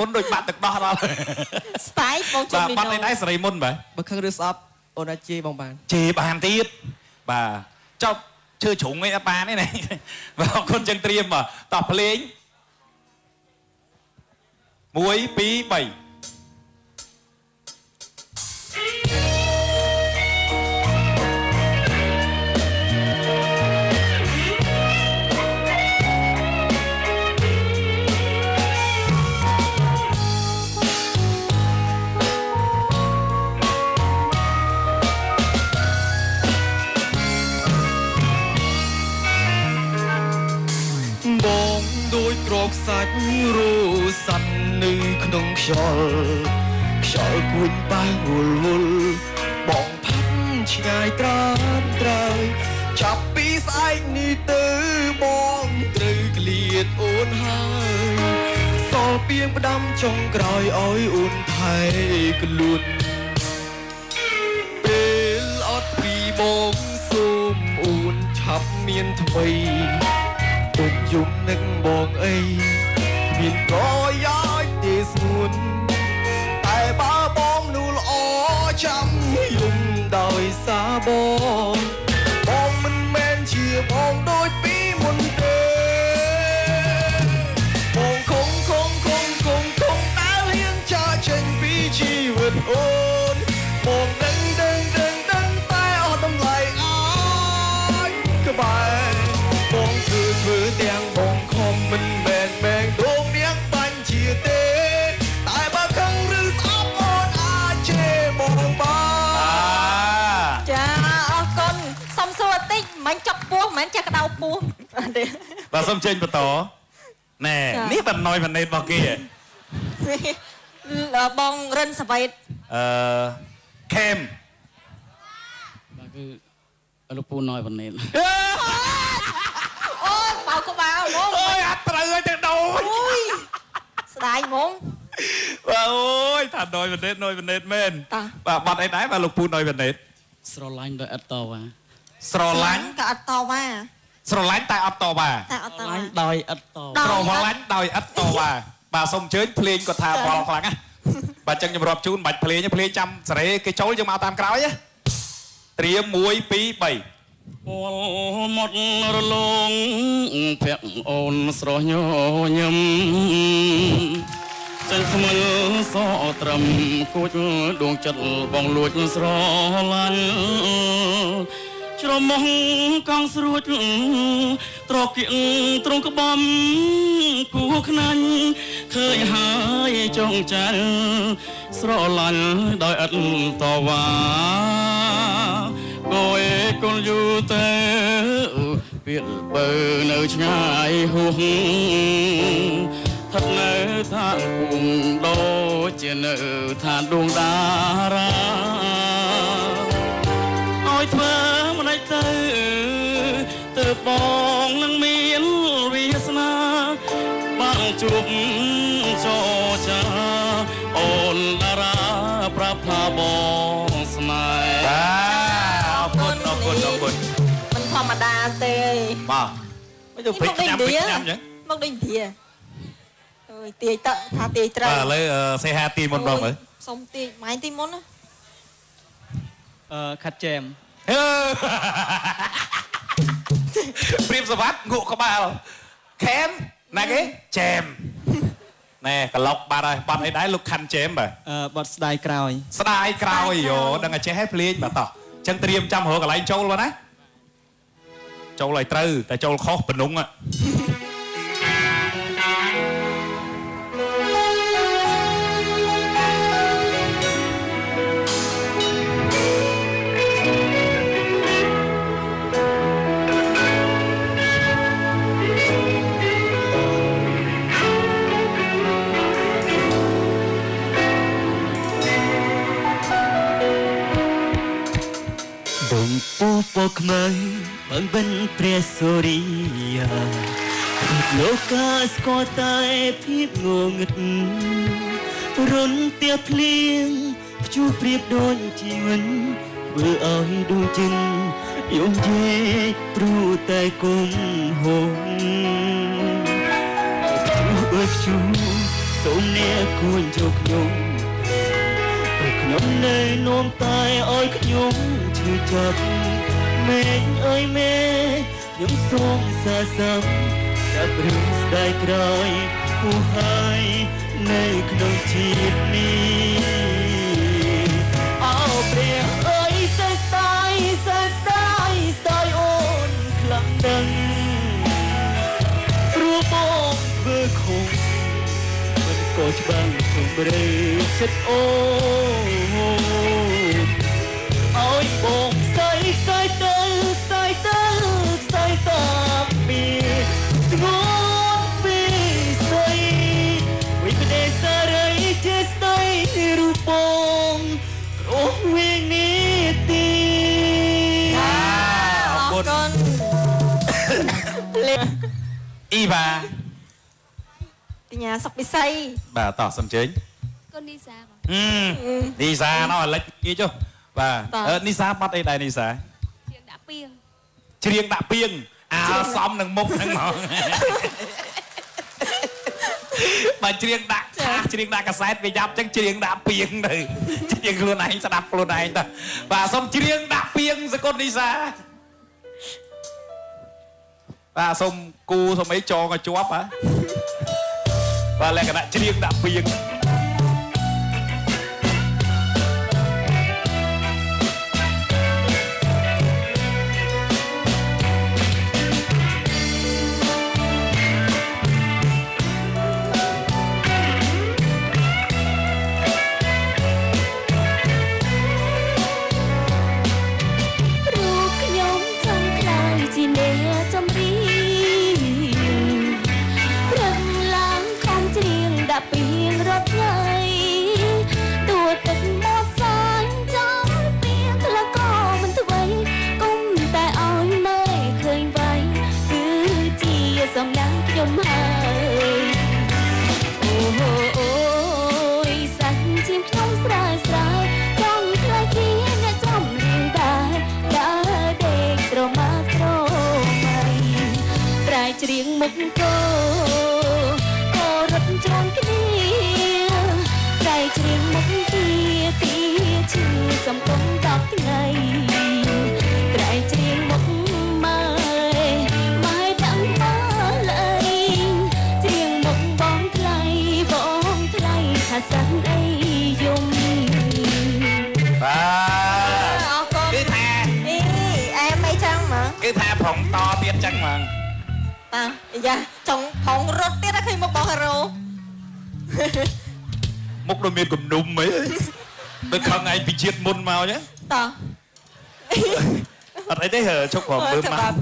មុនដូចបាក់ទឹកដោះដល់ ស្ទាយបងជុំ បាទបាត់អីដែរសេរីមុនបាទ បើខឹងឬស្អប់អូនអាចជេរបងបាន ជេរបានទៀតបាទចប់ឈើជ្រុងអីអត់បានទេណាបាទអរគុណចឹងត្រៀមបាទតោះភ្លេង1 2 3 សាច់រូសัตว์នៅក្នុងខ្យល់ខ្យល់គួចប៉ះវល់វល់បងផាត់ឆ្ងាយត្រានត្រើយចាប់ពីស្អែកនេះទៅបងត្រូវក្លៀតអូនហើយសល់ពីងផ្ដាំចុងក្រោយឲ្យអូនថែខ្លួនពេលអត់ពីបងសូមអូនឆាប់មានថ្មីទុំយំនឹកបងអីមានប្រយោជន៍ទេស្ងួនតែបើបងនោះល្អចាំយំដោយសារបងបងមិនមែនជាបងដូចពីមុនទេបងខំខំខំខំខំតែលៀងចាចេញពីជីវិតអូនបងដឹងដឹងដឹងដឹងតែអត់តម្លៃអាចក្បែរបងធ្វើទាំងបងខំមិនមែនមែងដងនាងបាញ់ជាទេតែបើខឹងឬស្អប់អូនអាចជេរបងបាន ចាអរគុណសុំសួរតិចមិនចុកពោះមិនចេះក្តៅពោះទេ បាទសូមចេញបន្តណែនេះបណ្ណយបណ្ណេតរបស់គេ បងរិនសវេត ខេម បាទគឺលោកពូណយបណ្ណេត អូយបោកក្បាលហ្មង អូយអត់ត្រូវហើយទាំងដូច អូយស្ដាយហ្មង បាទអូយថាណយបណ្ណេតណយបណ្ណេតមែនបាទបាត់អីដែរបាទលោកពូណយបណ្ណេត ស្រឡាញ់ដោយអត់តវ៉ា ស្រឡាញ់ ក៏អត់តវ៉ា ស្រឡាញ់តែអត់តវ៉ា តែអត់តវ៉ា ដោយអត់ត ស្រឡាញ់ដោយអត់តវ៉ាបាទសូមអញ្ជើញភ្លេងគាត់ថាបល់ខ្លាំងណាបាទចឹងខ្ញុំរាប់ជូនមិនបាច់ភ្លេងភ្លេងចាំសេរីគេចូលយើងមកតាមក្រោយណាត្រៀម1 2 3 ពលមុតរលងភ័ក្រអូនស្រស់ញញឹមចេញស្មិលសត្រឹមគួចដួងចិត្តបងលួចស្រឡាញ់ច្រមុះកង់ស្រួចត្រកៀងត្រង់ក្បំគួខ្នាញ់ឃើញហើយចងចាល់ស្រឡាញ់ដោយអត់តវ៉ាគយគុលយូរទៅពីបើនៅឆ្ងាយហួសថិតនៅឋានភូមិដូចជានៅឋានដួងតារាឲ្យធ្វើមិនដេចទៅទើបបងនឹងមានវាសនាបានជួបចរចាអូនតារាប្រាប់ថាបងស្នេហ៍ បាទអរគុណអរគុណអរគុណ មិនធម្មតាទេ បាទមិនទៅព្រិចញ៉ាំព្រិចញ៉ាំអញ្ចឹង មកដូចឥណ្ឌាអើយទាយតថាទាយត្រូវ បាទឥឡូវសេហាទាយមុនបងមើល សុំទាយម៉ែទាយមុនណា ខាត់ចែម ព្រាមសវត្តងក់ក្បាលខេមណាគេចែមណែក្លុកបាត់ហើយបាត់អីដែរលោកខាន់ចែមបាទ បាត់ស្ដាយក្រោយ ស្ដាយក្រោយយោដឹងតែចេះឲ្យភ្លេងបាទតោះចឹងត្រៀមចាំរកកន្លែងចូលបាទណាចូលឲ្យត្រូវតែចូលខុសបនុង ពោះខ្មៅបើងបិណ្ឌព្រះសូរិយាលោកកាស្គាល់តែភាពងងឹតរុនទៀភ្លៀងព្យុះប្រៀបដូចជីវិតធ្វើឲ្យដួងចិនយំយែកព្រោះតែគុំហងព្យុះអើយព្យុះ សូមអ្នកគួរយកខ្ញុំព្រោះខ្ញុំនៅនាំតែឲ្យខ្ញុំឈឺចាប់មេឃអើយមេឃខ្ញុំសូមសាសំចាប់រឿងស្ដាយក្រោយហួហើយនៅក្នុងជាតិនេះអោព្រះអើយសេះស្ដាយសេះស្ដាយស្ដាយអូនខ្លាំងដឹងព្រោះបងធ្វើខុសមិនក៏ច្បាំងជម្រៅចិត្តអូនឲ្យបងស្ដាយស្ដាយទៅស្ដាយទៅស្ដាយតាមពីស្ងួនពីស្អីវិបដិសារីជាស្ដីរូបបងគ្រោះវិនិទី អរគុណអ៊ីវ៉ា កញ្ញាសុកពិសី បាទតោះសូមជើញ កូននីសាបង នីសាណោះអាលិចគេចុះបាទនីសាបាត់អីដែរនីសា ច្រៀងដាក់ពីង ច្រៀងដាក់ពីងអាសំនឹងមុខហ្នឹងហ្មងបើច្រៀងដាក់ខាច្រៀងដាក់កាសែតវាយ៉ាប់ចឹងច្រៀងដាក់ពីងទៅច្រៀងខ្លួនឯងស្ដាប់ខ្លួនឯងទៅបាទសូមច្រៀងដាក់ពីងសកលនីសាបាទសូមគូសូមអីចងឲ្យជាប់ហ៎បាទលក្ខណៈច្រៀងដាក់ពីង ច្រៀងមុខគោក៏រត់ជន់គ្នាស្រែកច្រៀងមុខទីទីឈឺសំពុំ10ថ្ងៃស្រែកច្រៀងមុខម៉ែម៉ែដឹងមកលអីច្រៀងមុខបងថ្លៃបងថ្លៃថាសិនអីយំ បាទ អរគុណ គឺថា អីអែមអីចឹងហ្មង គឺថាប្រងតទៀតចឹងហ្មង បាទយ៉ាចង់ផងរត់ទៀតឃើញមុខបងហេរ៉ូ មុខដូចមានគំនុំអីដូចខឹងឯងពីជាតិមុនមកចឹង តោះ អត់អីទេជប់ក្រុមមើលមកបាទ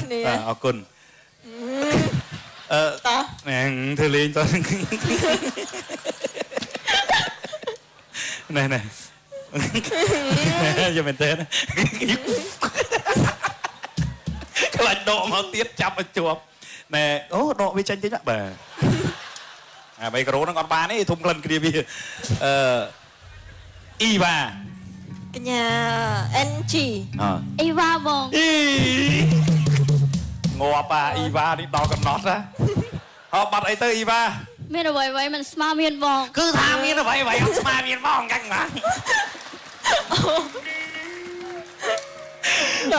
អរគុណអឺ តោះ ណែធ្វើលេងតោះណែណែយកមែនទេខ្លាចដកមកទៀតចាប់ឲ្យជាប់ណែអូដកវាចេញតិចបាទអា3ការ៉ូហ្នឹងអត់បានទេធំក្លិនគ្នាវាអឺអ៊ីវ៉ា កញ្ញា NG អ៊ីវ៉ាបង អីងាប់អាអ៊ីវ៉ានេះដល់កំណត់ណាហោបាត់អីទៅអ៊ីវ៉ា មានអ្វីអ្វីមិនស្មើមានបង គឺថាមានអ្វីអ្វីអត់ស្មើមានបងចឹងបាទ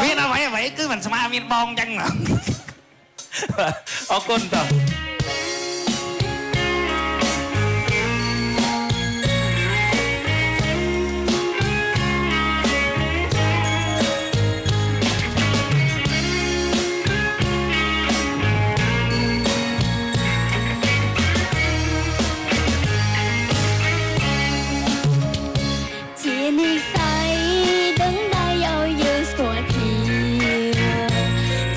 មានអ្វីអ្វីគឺមិនស្មើមានបងចឹងអរគុណតើ ជានិស័យដឹងដៃឲ្យយើងស្គាល់គ្នា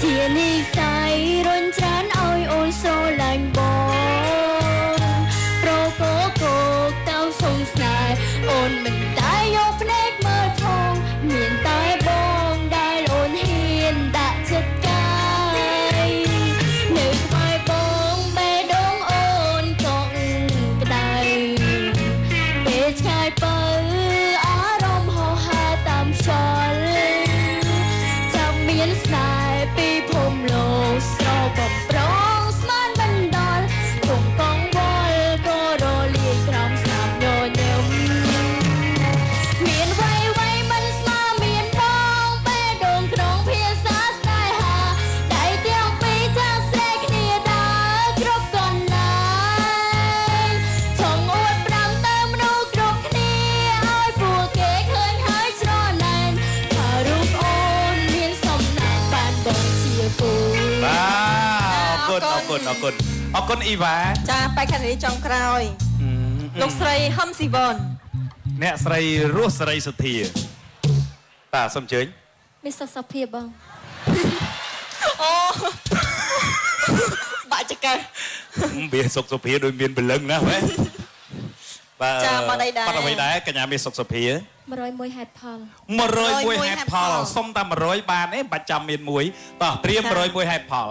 ជានិស័យរុញច្រានឲ្យអូនស្រ គុណអរគុណអរគុណអ៊ីវ៉ា ចាបេក្ខនារីចុងក្រោយលោកស្រីហឹមស៊ីវន អ្នកស្រីរស់សេរីសុធាបាទសូមអញ្ជើញ មីសុខសុភាពបង អូបាក់ចកេះ វាសុខសុភាដូចមានព្រលឹងណាស់ហ៎បាទ ចាបាត់អីដែរ បាត់អ្វីដែរកញ្ញាមានសុខសុភា 101ហេតុផល 101ហេតុផលសុំតែ100បានទេបាច់ចាំមានមួយតោះត្រៀម101ហេតុផល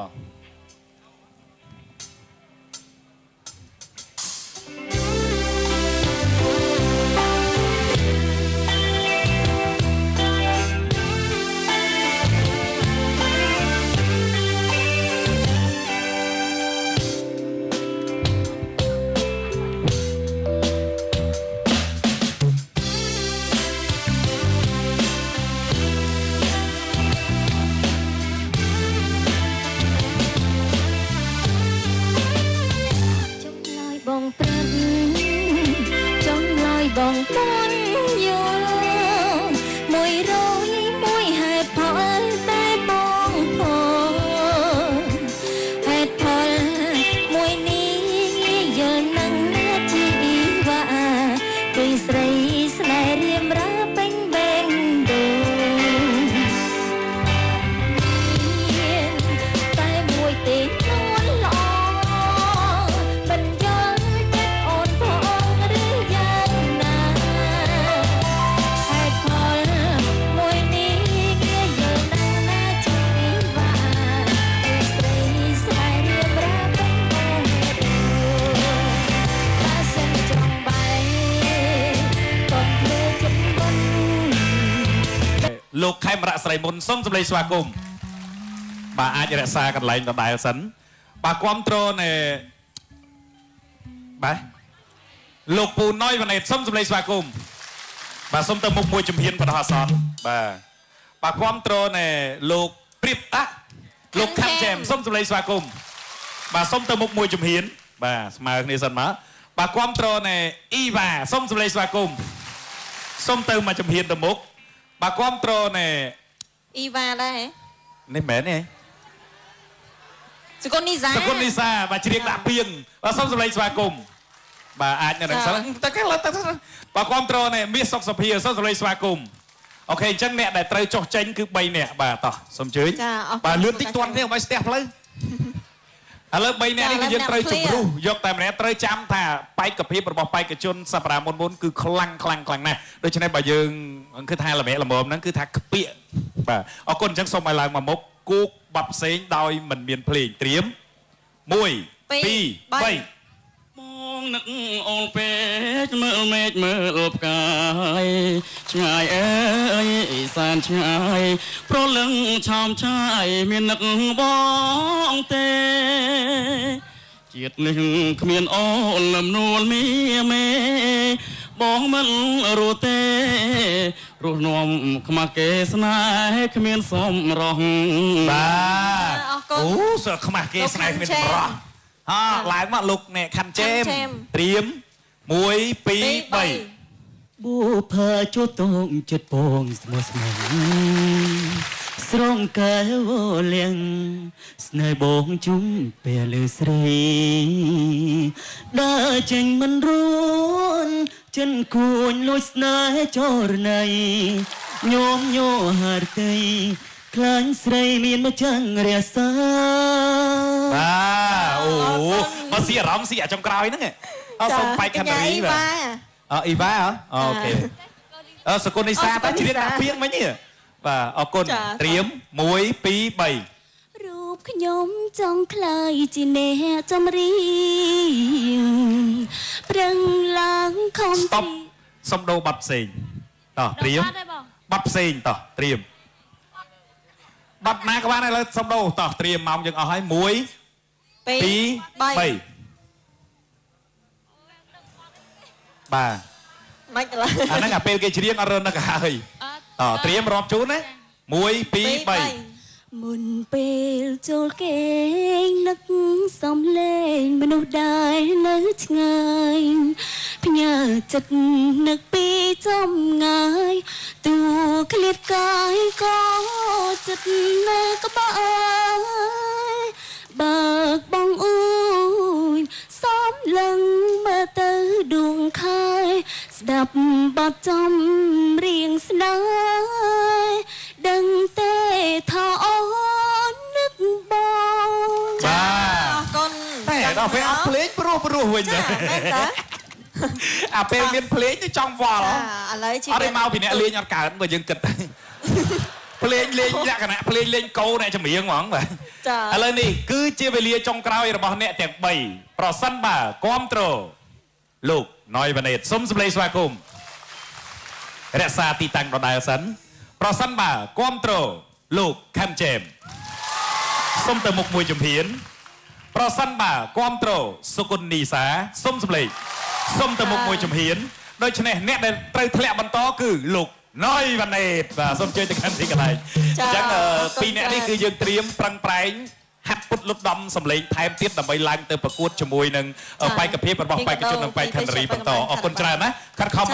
បងពន់យល់101ហេតុផលតែបងផងហេតុផលមួយនេះយល់នឹងណាជីវ៉ាគឺស្រីស្នេហ៍រៀមរាពេញបេងដូងមានតែមួយទេនួនល្អមិនយល់ចិត្តអូនផងឬយ៉ាងណាហេតុផលមួយនេះគេយល់នឹងណាជីវ៉ាគឺស្រីស្នេហ៍រៀមរាពេញបេងដូងបើសិនចង់បែកកុំធ្វើចិត្តបុន លោកខេមរៈស្រីមុនសូមសម្លេងស្វាគមន៍បាទអាចរក្សាកន្លែងដដែលសិនបាទគ្រប់គ្រងនៃបាទលោកពូណយវ៉ាណេតសូមសម្លេងស្វាគមន៍បាទសូមទៅមុខមួយជំហានបណ្ដោះអាសន្នបាទបាទគ្រប់គ្រងនៃលោកព្រៀបតាក់លោកខាត់ចែមសូមសម្លេងស្វាគមន៍បាទសូមទៅមុខមួយជំហានបាទស្មើគ្នាសិនមកបាទគ្រប់គ្រងនៃអ៊ីវ៉ាសូមសម្លេងស្វាគមន៍សូមទៅមួយជំហានទៅមុខបាទគ្រប់គ្រងនៃ អ៊ីវ៉ាដែរ នេះមែនទេ សកុននីសា សកុននីសាបាទជ្រៀងដាក់ពីងបាទសូមសម្លេងស្វាគមន៍បាទអាចនៅនឹងសិនតែគេឡើយបាទគ្រប់គ្រងនេះមាសសុខសុភាសូមសម្លេងស្វាគមន៍អូខេអញ្ចឹងអ្នកដែលត្រូវចុះចេញគឺ3នាក់បាទតោះសូមអញ្ជើញ ចាអរគុណ បាទលឿនតិចទាន់គ្នាកុំឲ្យស្ទះផ្លូវឥឡូវ3នាក់នេះគឺយើងត្រូវជំរុះយកតែម្នាក់ត្រូវចាំថាបេក្ខភាពរបស់បេក្ខជនសប្តាហ៍មុនមុនគឺខ្លាំងខ្លាំងខ្លាំងណាស់ដូច្នេះបើយើងគឺថាល្មែកល្មមហ្នឹងគឺថាខ្ពៀកបាទអរគុណអញ្ចឹងសូមឲ្យឡើងមកមុខគូកបាប់ផ្សេងដោយមិនមានភ្លេងត្រៀម1 2 3 បងនឹកអូនពេកមើលមេឃមើលផ្កាយឆ្ងាយអើយសែនឆ្ងាយប្រលឹងឆោមឆាយមាននឹកបងទេជាតិនេះគ្មានអូនលំនួលមីមេបងមិនរស់ទេរស់នាំខ្មាស់គេស្នេហ៍គ្មានសំរង បាទ អរគុណ អូសើខ្មាស់គេស្នេហ៍គ្មានសម្រស់ហ่าឡើងមកលោកអ្នកខាន់ជេមត្រៀម1 2 3 បូផាជួតងចិត្តពងស្មោះស្ម័គ្រស្រងកែវលៀងស្នេហ៍បងជុំពេលស្រីដើរចេញមិនរួនចិនគួញលួចស្នេហ៍ចរណៃញោមញោហារតីខ្លាញ់ស្រីមានមកចាំងរក្សា បាទអូមកស៊ីអារម្មណ៍ស៊ីអាចុងក្រោយហ្នឹងអត់សូមបែកខណ្ឌរីបាទអអ៊ីវ៉ាអូខេអសកុននីសាតើជ្រៀងដាក់ពីងមិញនេះបាទអរគុណត្រៀម1 2 3 រូបខ្ញុំចង់ក្លាយជាអ្នកចម្រៀងប្រឹងឡើងខំ ស្តុបសុំដូរបាត់ផ្សេងតោះត្រៀមបាត់ផ្សេងតោះត្រៀមបាត់ណាក៏បានឥឡូវសុំដូរតោះត្រៀមម៉ោងយើងអស់ហើយ1 2 3បាទ មិនឡើយ អាហ្នឹងអាពេលគេច្រៀងអត់រនឹកហើយតោះត្រៀមរាប់ជូនណា1 2 3 មុនពេលចូលគេងនឹកសំលេងមនុស្សដែលនៅឆ្ងាយផ្ញើចិត្តនឹកពីចម្ងាយទូឃ្លាតកាយក៏ចិត្តនៅក្បែរបើកបងអ ស្ដាប់បទចំរៀងស្នេហ៍ដឹងទេថាអូននឹកបង បាទ អរគុណ តែដល់ពេលអត់ភ្លេងព្រោះព្រោះវិញ ចាមែនតា អាពេលមានភ្លេងទៅចង់វល់ ចាឥឡូវជី អត់ទេមកពីអ្នកលេងអត់កើតបើយើងគិតទៅភ្លេងលេងលក្ខណៈភ្លេងលេងកោអ្នកចម្រៀងហ្មងបាទ ចា ឥឡូវនេះគឺជាវេលាចុងក្រោយរបស់អ្នកទាំង3ប្រសិនបើគាំទ្រលោកណយវ៉ាណេតសូមសម្លេងស្វាគមន៍រក្សាទីតាំងដដែលសិនប្រសិនបើគាំទ្រលោកខាន់ជេមសូមទៅមុខមួយជំហានប្រសិនបើគាំទ្រសុគន្ធនីសាសូមសម្លេងសូមទៅមុខមួយជំហានដូច្នេះអ្នកដែលត្រូវធ្លាក់បន្តគឺលោកណយវ៉ាណេតបាទសូមអញ្ជើញទៅកាន់ទីកន្លែងអញ្ចឹងពីរអ្នកនេះគឺយើងត្រៀមប្រឹងប្រែងហាត់ពុតលុតដំសម្លេងថែមទៀតដើម្បីឡើងទៅប្រកួតជាមួយនឹងបេក្ខភាពរបស់បេក្ខជននិងបេក្ខនារីបន្តអរគុណច្រើនណាខិតខំ